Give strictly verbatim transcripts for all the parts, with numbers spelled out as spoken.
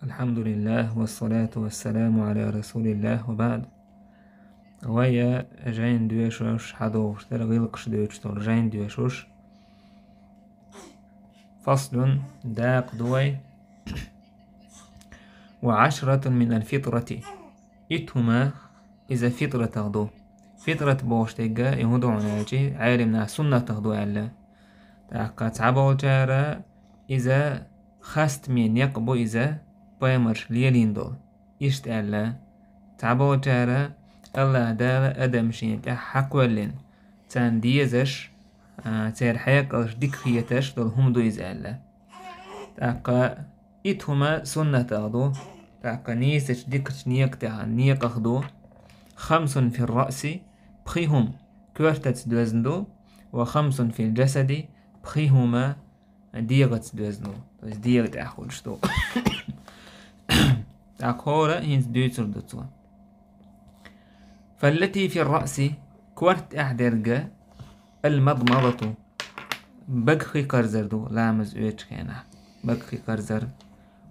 الحمد لله والصلاة والسلام على رسول الله وبعد. Вай жайн доьшуш хьадогӀуш дара гӀиллакхаш доьшуш долу жайн доьшуш. فصل, дакъа ду вай. وعشرة من الفطرة. Итт хӀума иза фитрат ду. Фитрат бохуш дерг и хӀун ду хьуна аьлча, Ӏелимнаха суннат ду аьлла. ТӀаккха цхьаболчара иза хастаме некъ бу иза, пайхамарша лелийна долу. Иштта аьлла, цхьаболчара АллахӀ Дала адам шена тӀехь хьакхоьллина, царна дезаш, а, церан хьекъалш дика хеташ долу хӀума ду иза аьлла. ТӀаккха итт хӀума суннатах ду, тӀаккха нийсачу дикачу некъа тӀехь, некъах ду: خمس في الرأس, пхи хӀума коьртаца доьзна ду, وخمس في الجسد, пхи хӀума дегӀаца доьзна ду, то есть дегӀа тӀехь хуьлуш ду. ТӀаккха хӀора хӀинца дуьйцур ду цо. فالتي في الرأس, корта тӀехь дерг, المضمضة, бага хи карзар ду, ламаз оьцучу хенахь бага хи карзар,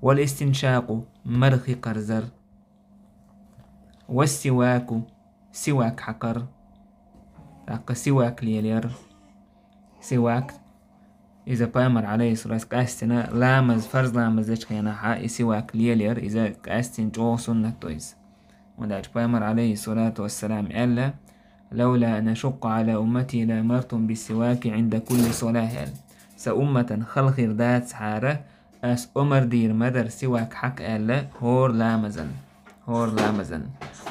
والاستنشاق, мара хи карзар, والسواك, сивак хьакхар, тӀаккха сивак лелаяр. Сивак, иза пайхамар, алейхиссалату, къаьстина ламаз, фарз ламаз дечу хенахь и сивак лелаяр, иза къаьстина чӀогӀа суннат ду иза. ХӀунда аьлча пайхамар, алейхиссалату вассалам, аьлла: لولا أن أشق على أمتي لأمرتهم بالسواك عند كل صلاة, аьлла. Сан умматан хала хир дацахьара, ас омар дийр ма дара сивак хьакха аьлла, хӀора ламазан. ХӀора ламазан.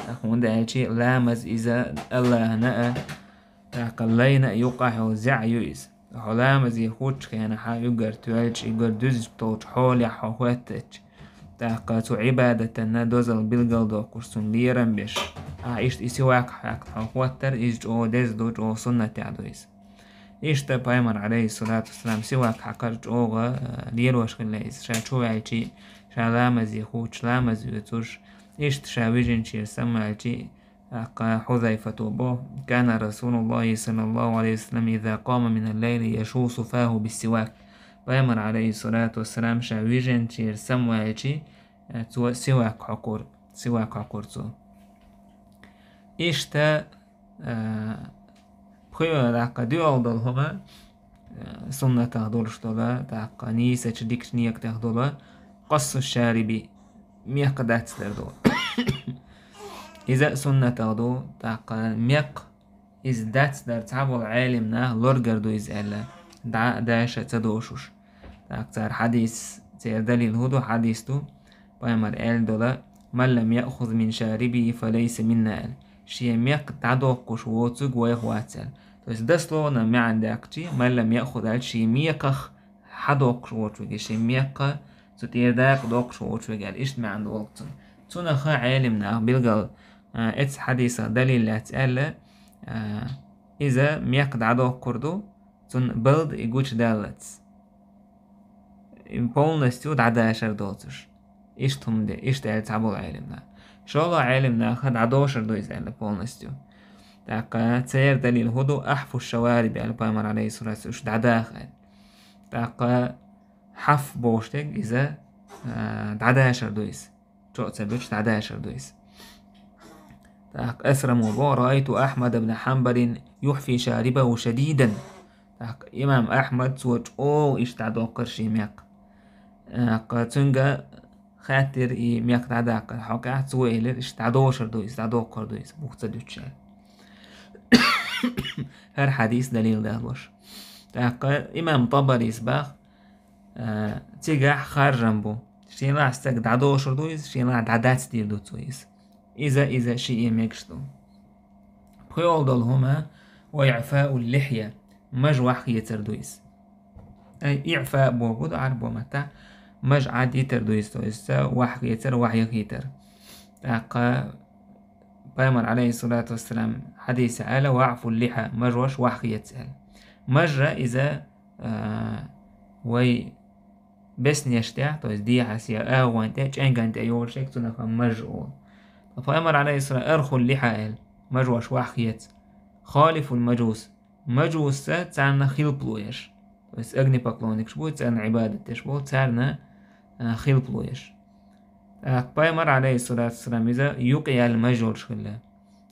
ТӀаккха хӀунда аьлча ламаз иза АллахӀана а, тӀаккха лайна а юкъахь йолу зӀе ю иза. Хьо ламазе хӀуттучу хенахь уггар тоьллачу, уггар дуьззина долчу хьолехь хьо хӀоьттича, тӀаккха цу Ӏибадатана дозалла билгалдоккхуш, цунна лерам беш, ахь иштта и сивак хьакхна хьо хӀоттар, иза чӀогӀа деза ду, чӀогӀа суннатехь ду иза. Иштта пайхамар, алейхиссалату вассалам, сивак хьакхар чӀогӀа, а, лелош хилла иза. Ша чу ваьлчи, ша ламазе хӀуттуш, ламаз оьцуш, иштта ша вижинчера самаваьлчи, тӀаккха Хьузайфата боху: كان رسول الله صلى الله عليه وسلم إذا قام من الليل يشوص فاه بالسواك. Пайхамар, алейхиссалату вассалам, ша вижинчера самаваьлчи, а, цо сивак хьокхура, сивак хьокхура цо. Иштта, а, пхи, тӀаккха дуьхьал долу хӀума, а, суннатах долуш долу, тӀаккха нийсачу дикачу некъа тӀехь долу, قص الشارب, мекх дацдар ду. Иза а суннатах ду, тӀаккха мекх иза дацдар цхьаболу Ӏелимнах лоргар ду иза аьлла, дӀа а, даша а ца дошуш. ТӀаккха цара хьадис, церан далил хӀун ду, хьадис ду, пайхамар аьлла долу: من لم يأخذ من شاربه فليس منا, аьлла. Шен мекх дӀадоккхуш воцург вайх вац аьлла. То есть дословно маьӀна даьккхичи, من لم يأخذ аьлла, шен мекхах хьадоккхуш воцург, шен мекха цу тӀера дакъа доккхуш воцург аьлла, иштта маьӀна долу цунна. Цунах Ӏелимнах билгал, а, эцу хьадисах далил лаьцна аьлла, а, иза мекх дӀадоккхур ду, цунна балда и гучудаллалц. И полностью дӀадашар доцуш. Иштта хӀума де, иштта аьлла цхьаболу Ӏелимнаха. ШолгӀа Ӏелимнаха дӀадошар ду иза аьлла полностью. ТӀаккха церан далил хӀун ду, أحفوا الشوارب аьлла пайхамар, алейхиссалату вассалам, уьш дӀадаха аьлла. ТӀаккха хьафф бохуш дерг иза, а, дӀадашар ду иза. Чо а ца буьтуш дӀадашар ду иза. ТӀаккха Асрамо боху: رأيت أحمد بن حنبل يحفي شاربه شديدا. ТӀаккха имам Ахьмад, цо чӀогӀа иштта дӀадоккхура шен мекх. ТӀаккха цуьнга хаьттира и мекх дӀадаккхар хьокъехь, цо элира, иштта дӀадошар ду иза, дӀадоккхур ду иза, бух ца дуьтуш аьлла. ХӀара хьадис далил далош. ТӀаккха имам ТӀабарис боху, а, цигахь харжам бу. Шен лахь стаг дӀадошур ду иза, шен лахь дӀадацдийр ду цо иза. Иза, иза шиъ мегаш ду. ПхоьалгӀа долу хӀума, وإعفاء اللحية, маж вахьхецар ду иза. Ай, иъфа боху ду Ӏарбо маттахь, маж Ӏад йитар ду иза, то есть вахьхецар, вахьяхийтар. ТӀаккха пайхамар, алейхиссалату вассалам, хьадисехь аьлла: وأعفوا اللحى, мажош вахьхеца аьлла. Мажа иза, а, вай беснеш тӀе, то есть дехьа я агӀон тӀе, чӀенган тӀе йолуш ерг, цунах маж олу. Ткъа пайхамар, алейхиссалам, أرخوا اللحى аьлла, мажош вахьхеца. خالفوا المجوس, мажусца царна хилпало еш. То есть огнепоклонникаш бу, царна Ӏибадат деш болу, царна, а, хилпало еш. ТӀаккха пайхамар, Ӏалайхиссалату вассалам, иза юкъе яьлла маж йолуш хилла.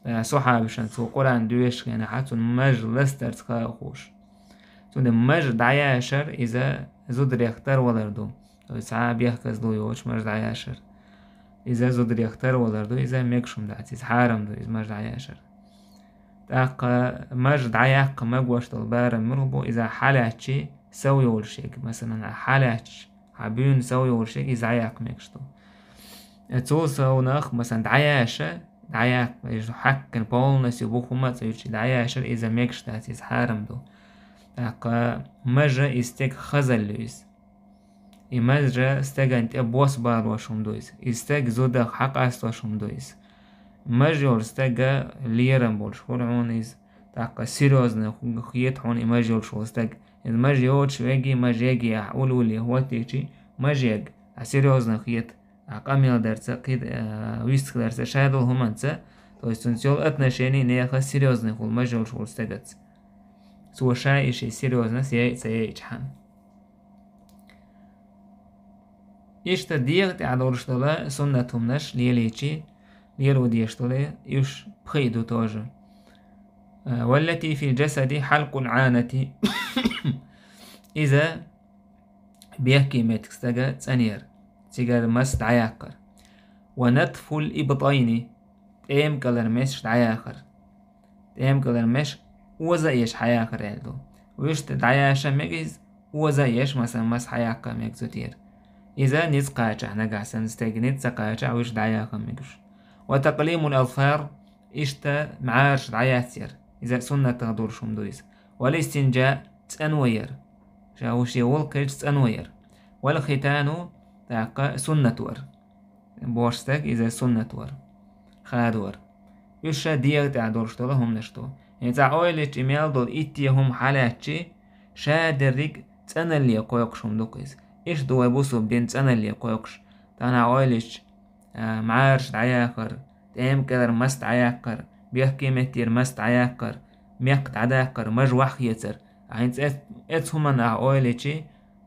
ТӀаккха сахьабашна цо Къуръан доьшуш хенахь, цунна маж ластарца хаа хууш. Цундела маж дӀаяшар иза зударех тарвалар ду. То есть цхьа а бехказло йоцуш маж дӀаяшар. Иза зударех тарвалар ду, иза мегаш хӀума дац, иза хьарам ду, иза маж дӀаяшар. ТӀаккха маж дӀаяккха магош долу барам муьлха бу, иза хьалаьцчи сов йолуш ерг, масалан, хьалаьцча, хьан буьйна сов йолуш ерг, иза дӀаяккха мегаш ду. Цул совнах, масалан, дӀаяша, дӀаяккха, иза хьаькхна полностью бу хӀума а цӀуьйчу дӀаяшар, иза мегаш дац, иза хьарам ду. ТӀаккха мажа и стеган хазалла ю иза. И мажа стеган тӀе бос балош хӀума ду иза. И стаг зудах хьакъастош хӀума ду иза. Маж йолу стага лерам болуш хуьлу хьуна иза. ТӀаккха серьёзно хета хьуна и маж йолуш волу стаг. Иза маж йоцуш веги, маж еги ахь улле хӀоттийчи, маж ег, а серьёзно хета, а къамел дарца, кхид-, а, вистхиларца, ша долу хӀуманца, то есть цунца йолу отношение нехан серьёзно хуьлу маж йолуш волу стагаца. Цо ша и ши серьёзнас яйа ца яйчхьана. Иштта дегӀа тӀехь долуш долу суннат хӀуманаш лелийчи, лело дезаш долу, уьш пхиъ ду тоже. Э, «Валлати фил джасади хьалкъул Ӏанати». Иза бехке меттиг стага цӀанъяр, цигара мас дӀаяккхар. «Ва натфул ибтайни», тӀемкӀалара месаш дӀаяхар. ТӀемкӀалара меш оза а еш хьаяхар аьлла ду. Вуьшта дӀаяша мега иза, оза а еш, масалан, мас хьаяккха мега цу тӀера. Иза ницкъ кхачахь нагахь санна, стеган ницкъ ца кхачахь, вуьшта дӀаяха мегаш. «Ва такълимул алфар», иштта мӀараш дӀаяцъяр. Иза суннатах долуш хӀума ду иза. «Вал истинджа», цӀанваяр. Ша вуше волу кхечу цӀанваяр. «Вал хитану», тӀаккха суннат вар. Бохуш стаг иза суннат вар, хадавар. Уьш ша дегӀа тӀехь долуш долу хӀуманаш ду. ХӀинца ойла йича, и мел долу итте хӀума хьалаьцчи, ша дерриг цӀаналле кхойкхуш хӀума ду-кх иза. Иштта ду вай бусулба дин цӀаналле кхойкхуш. Тахана ойла йича, а, мӀараш дӀаяхар, тӀемкӀалара мас дӀаяккхар, бехке меттера мас дӀаяккхар, мекх дӀадаккхар, маж ваххецар. А хӀинца эц-, эцу хӀуманна ахь ойла йичи,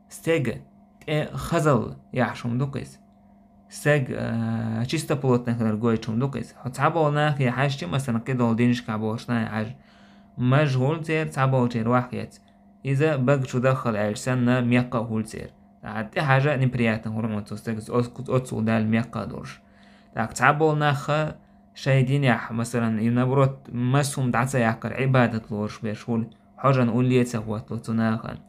стега тӀе хазалла яхьаш хӀума ду-кх иза. Стаг, а, чистоплотный хилар гойтуш хӀума ду-кх иза. Хьо цхьаболу нахе хьаьжча, масалан, кхидолу динашкахь болуш нахе хьаьжча, маж хуьлу церан, цхьаболчеран ваххец. Иза бага чу даххал аьлча санна, мекха а хуьлу церан. ТӀаккха тӀехьажа а неприятно хуьлу хьуна цу стагас, оцу-, оццул даьлла мекха а долуш. ТӀаккха цхьаболу нахха шайн динехь, масалан, и наоборот, мас хӀума дӀа ца яккхар, Ӏибадат лоруш берш хуьлу. Хьожан улле а ца хӀоттало цу нахана.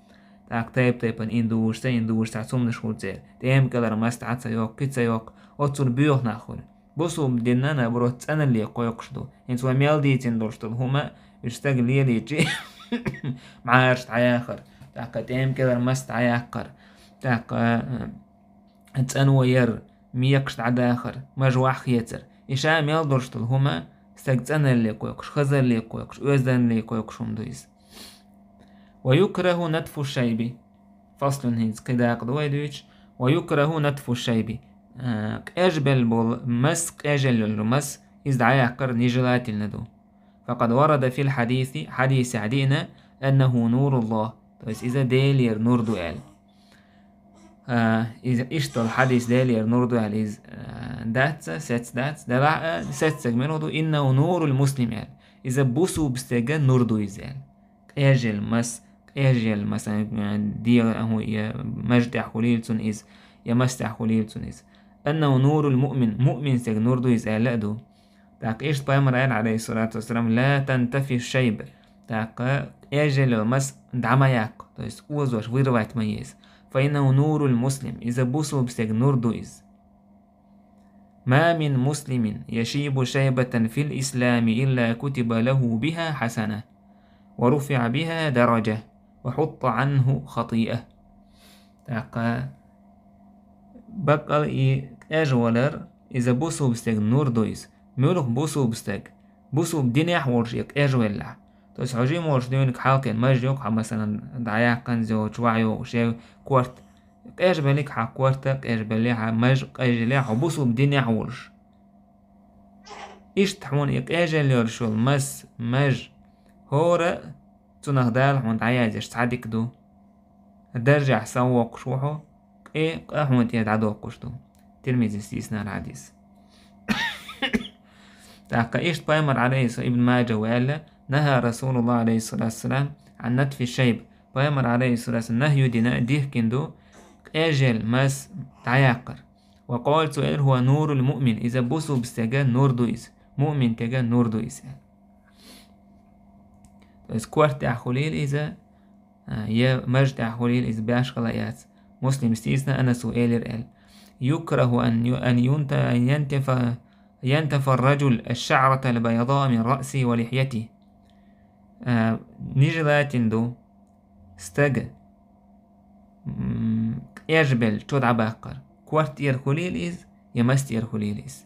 ТӀаккха тайп-тайпана ин дужуш ца, ин дужуш ца, цумнаш хуьлу церан. ТӀемкӀалара мас дӀа ца йоккху, кхин ца йоккху, оццул боьха нах хуьлу. Бусулба динна, наоборот, цӀаналле кхойкхуш ду. ХӀинца вай мел дийцина долуш долу хӀума, уьш стаг лелийчи, мӀараш дӀаяхар, тӀаккха тӀемкӀалара мас дӀаяккхар, тӀаккха, э, цӀанво яр, мекхаш дӀадахар, маж ваххецар. И ша мел долуш долу хӀума стаг цӀаналле кхойкхуш, хазалле кхойкхуш, оьзданле кхойкхуш хӀума ду иза. «Ва юкраху натфу шайби». Фаслун, хӀинца кхин дакъа ду вай дуьйцуш. «Ва юкраху натфу шайби». А, къежбелла болу мас, къежелла йолу мас, иза дӀаяккхар нежелательно ду. «Факъад варада фил хьадиси», хьадисехь диъна, «аннаху нуруллах», то есть иза Делера нур ду аьлла. А, иза иштта долу хьадис Делера нур ду аьлла, иза, а, дац, сецца дац, делахь а, сеццаг мила ду, «иннаху нурул муслим» аьлла. Иза бусулба стеган нур ду иза аьлла. Къежелла мас, къежелла, масалан, а, дегӀа, а, хӀун, я маж тӀехь хуьлийла цунна иза, я мас тӀехь хуьлийла цунна иза. «Аннаху нурул муъмин», муъмин стеган нур ду иза аьлла а ду. ТӀаккха иштта пайхамар аьлла, Ӏалайхиссалату вассалам: «Ла тантафи шайб». ТӀаккха къежелла мас дӀа ма яккха, то есть озош вырвать ма еза. «Фа иннаху нурул муслим», иза бусулба стеган нур ду иза. «Ма мин муслимин яшибу шайбатан фил ислами илла кутиба лаху биха хьасана, ва руфиъа биха даража, ва хьутта Ӏанху хатиъа». ТӀаккха баккъал и къежвалар, иза бусулба стеган нур ду иза. Муьлха бусулба стаг? Бусулба динехь волуш и къежвеллехь. То есть хьо жима волуш дуьйна хьалкхин маж йоккху хьан, масалан, дӀаяккханза йоцуш, ваха йогӀуш я корта. Къежбеллиг хьан корта, къежбелле хьан маж, къежле хьо бусулба динехь волуш. Иштта хьуна и къежелла йолуш йолу мас, маж, хӀора а цунах Дала хьуна дӀаяздеш цхьа дика ду. Даржехь санвоккхуш ву хьо, къе къа хьуна тӀера дӀадоккхуш ду. Тирмизис дийцинера хьадис. ТӀаккха иштта пайхамар, алейхи ссалам, Ибн Маджа ваьлла: «نهى رسول الله عليه الصلاة والسلام عن نتف الشيب». Пайхамар, алейхи ссалам, нахью дина, дихкина ду къежъяла мас дӀаяккхар. «وقال», цо элира: «هو نور المؤمن», иза бусулба стеган нур ду иза, муъмин стеган нур ду иза. То есть корта тӀехь хуьлийла иза, а, я мажа тӀехь хуьлийла иза, башхала яц. Муслима дийцина, Анаса элира аьлла: «يكره أن ي-، أن ينت-، أن ينتف، ينتف الرجل الشعرة البيضاء من رأسه ولحيته». А, нежелательно ду стага, м, къежбелла чо дӀабаккхар. Корта тӀера хуьлийла иза, я мас тӀера хуьлийла иза.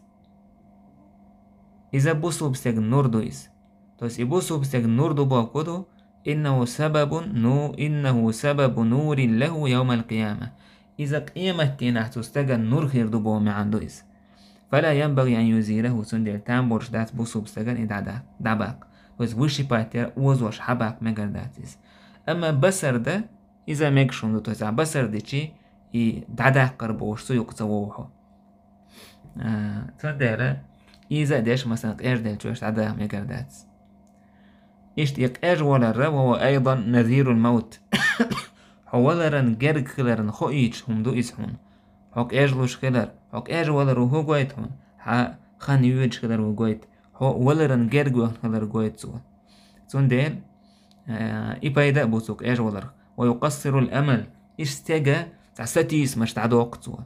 Иза бусулба стеган нур ду иза. То есть и бусулба стеган нур ду бохург ду: «إنه سبب نو-، إنه سبب نور له يوم القيامة». Иза къематдийнахь цу стеган нур хир ду боху маьӀна ду иза. «فلا ينبغي أن يزيله», цундела там болуш дац бусулба стеган и дӀада-, дӀабаккха. То есть вышибать яр, озош хьабаккха мегар дац иза. Амма басар дан, иза мегаш хӀума ду, то есть ахь басар дичи, и дӀадаккхар бохуш цу юкъа ца вовхьо. А, цундела иза а деш, масалан, къежделлачу дӀадаха мегар дац. Иштта и къежвалар, «وهو أيضا نذير الموت». Хьо валаран герга хиларна хоуьйтуш хӀума ду иза хьуна. Хьо къежлуш хилар, хьо къежвалар ву хӀун гойту хьуна? Хьан хан йоьдуш хилар ву гойту. Хьо валаран герга вахана хилар гойту цо. Цундела, а, и пайда а бу цу къежваларх. «ويقصر الأمل», иштта стеган цхьа сатийсамаш дӀадоккху цо.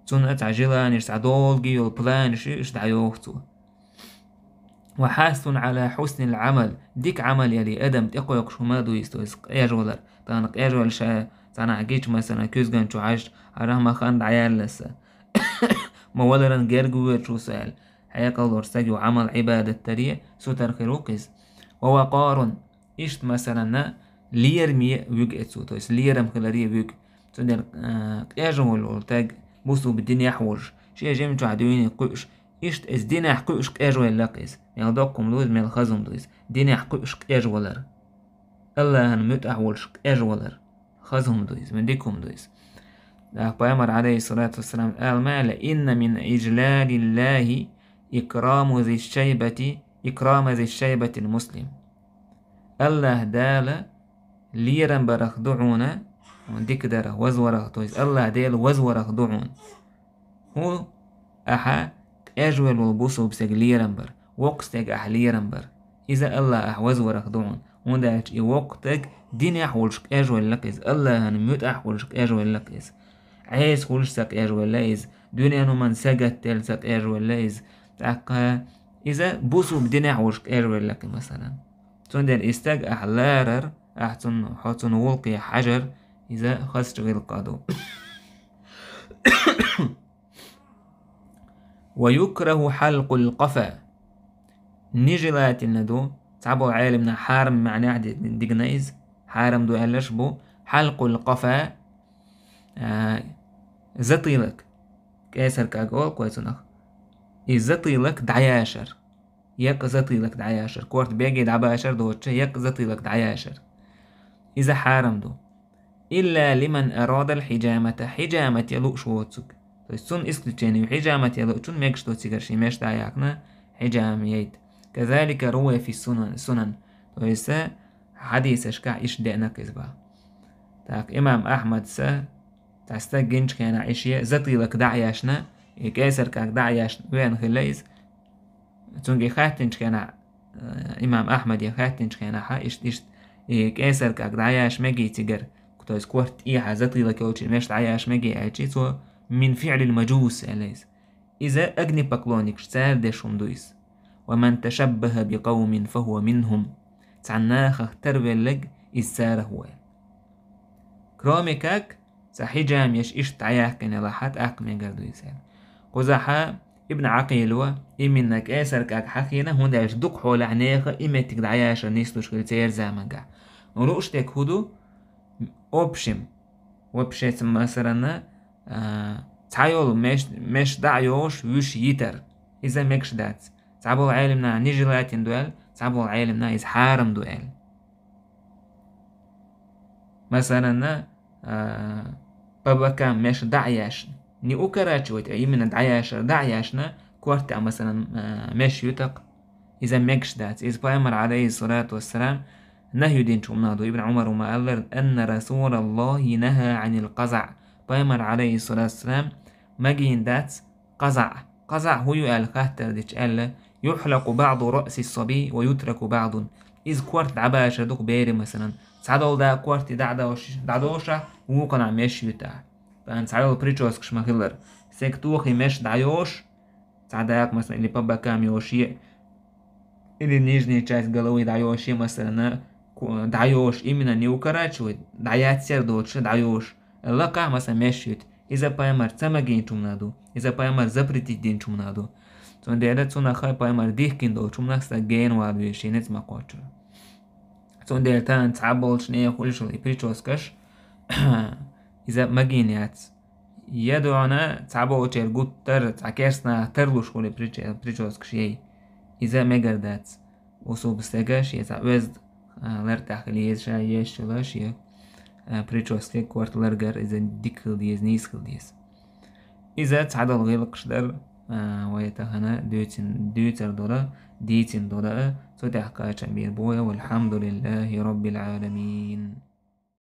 Цунна цхьа желаниеш, цхьа долгий йолу планаш ю, уьш дӀайоху цо. «وحاث على حسن العمل», дика Ӏамал яла адам тӀекхойкхуш хӀума а ду иза, то есть къежвалар. Тахана къежвала ша цхьанхьа гича, масалан, куьзган чу хьаьжча, хӀара хӀума хан дӀаяьлла сан. Ма валаран герга воьдуш ву сан аьлла. Хьекъал долуш стаг ю Ӏамал, Ӏибадат даре, сутара хир ву-кх иза. «ووقار», иштта, масалан, лераме вуьгу эцу, то есть лерам хиларе вуьгу. Цундела, а, къежвелла волу стаг, бусулба динехь волуш, шен жимчохь дуьйне кхуьуш, иштта иза динехь кхуьуш къежвелла-кх иза. Мел доккха хӀума ду иза, мел хаза хӀума ду иза. Динехь кхуьуш къежвалар. Аллахьана муьтӀахь волуш къежвалар. Хаза хӀума ду иза, мел дика хӀума ду иза. ТӀаккха пайхамар, алейхиссалату вассалам, ала ма аьлла: «إن من إجلال الله إكرام ذي الشيبة، إكرام ذي الشيبة المسلم». Аллахь Дала лерам барах ду хьуна, дика дарах, вазварах, то есть Аллахь Дела вазварах ду хьуна. ХӀун? Ахьа къежвелла волу бусулба стеган лерам бар, воккха стеган ахьа лерам бар. Иза Аллахь ахьа вазварах ду хьуна, хӀунда аьлча и воккха стаг динехь волуш къежвелла-кх иза, Аллахьана муьтӀахь волуш къежвелла-кх иза. Ӏеса хуьлуш ца къежвелла иза, дуьненан хӀуманна сагатделла ца къежвелла иза. ТӀаккха иза бусулба динехь волуш къежвелла-кх, масалан. Цундела и стаг ахьа ларар, ахьа цунна, хьо цунна гӀуллакхе хьажар, иза хазачу гӀиллакхах ду. «ويكره حلق القفا». Нежелательно ду, цхьаболу Ӏеламнаха хьарам маьӀнехь ди-, дигна иза, хьарам ду аьлларш бу, «حلق القفا», а, затылок, кесаркаг олу-кх вай цунах. И затылок дӀаяшар. Екъа затылок дӀаяшар. Корта беге дӀабашар доцучу, екъа затылок дӀаяшар. Иза хьарам ду. «إلا لمن أراد الحجامة», хьижамат ян лууш воцург. То есть цунна исключение ю, хьижамат ян луучунна мегаш ду цигара шен меш дӀаяхна хьижам яйта. «كذلك روي في السنن», сунан. То есть, э, хьадисашкахь иштта деана-кх иза боху. Так, имам Ахьмада цхьа стаг гинчу хенахь и шен затылок дӀа а яшна, и кесаркаг дӀа а яшна веана хилла иза. Цуьнга хаьттинчу хенахь, э, имам Ахьмаде хаьттинчу хенахь, иштта, иштта, и кесаркаг дӀаяш мегий цигара, то есть корта тӀехьа затылок йолчу меш дӀаяш мегий аьлчи, цо: «من فعل المجوس», аьлла иза. Иза огнепоклонникаш, цара деш хӀума ду иза. «ومن تشبه بقوم فهو منهم». Цхьана нахах тарвелларг иза царах ву аьлла. Кроме как, цхьа хьижам еш иштта дӀаяьккхина лахьа, тӀаккха мегар ду иза аьлла. Кхузахьа Ибн Ӏакъила, именно кесаркаг хьахийна, хӀунда аьлча дукха хьолехь нехан и меттиг дӀаяшар нислуш хилла церан заманахь. Лууш дерг хӀун ду? Общем, вообще, ца масарана, а, цхьайолу меш, меш дӀа а йолуш, вуьш йитар. Иза мегаш дац. Цхьаболу Ӏеламнаха нежелательно ду аьлла, цхьаболу Ӏеламнаха иза хьарам ду аьлла. Масалан, а, по бокам меш дӀа а яшна, Не укорачивать, а именно дӀаяшар, дӀаяшна, корта, масалан, а, меш ютакъ, иза мегаш дац. Иза пайхамар, алейхи салату вассалам, нахью динчу хӀуманах ду. Ибн Умар ма аллара: «Анна Расулаллахи наха анил казаъ». Пайхамар, алейхи салату вассалам, магийна дац казаъ. Казаъ хӀу ю аьлла хаттар дича аьлла: «Юхьлакъу баъду раъси саби ва ютраку баъдун». Иза корта дӀабаша дукха бери, масалан, цхьадолу да корта дӀадош, дӀадоша, вукхана меш юта. Тан цхьадолу прическаш ма хилар. Сега тохи меш дӀайош, цхьа дакъа, масалан, или по бокам йош е, или нижняя часть головы дӀайош е, масалан, ку-, дӀайош, именно не укорачивать, дӀаяццер доцуш, дӀайош. Лакха, масалан, меш юта. Иза пайхамар ца магийначу хӀуманах ду. Иза пайхамар запретить динчу хӀуманах ду. Цундела цунах пайхамар дихкина долчу хӀуманах стаг гена вала везаш, шен ницкъ ма кхоччура. Цундела тан цхьаболчу нехан хуьлуш и прическаш, иза магийна яц. Я дуьхьал цхьаболчеран гуттар а, цхьа керстанах тарлуш хуьлу приче-, прическаш яй. Иза мегар дац. Усуба стага шен цхьа оьзда, а, лар тӀехь хила еза, ша езаш йолу шен, а, прическа, корта ларгар иза дика хила деза, нийса хила деза. Иза цхьадолу гӀиллакхаш дара, а, вай тахана дуьйцин-, дуьйцур долу, дийцина долу, а, цу тӀехь кхачам бийр бу вай, валхьамдулиллахи роббил Ӏаламин.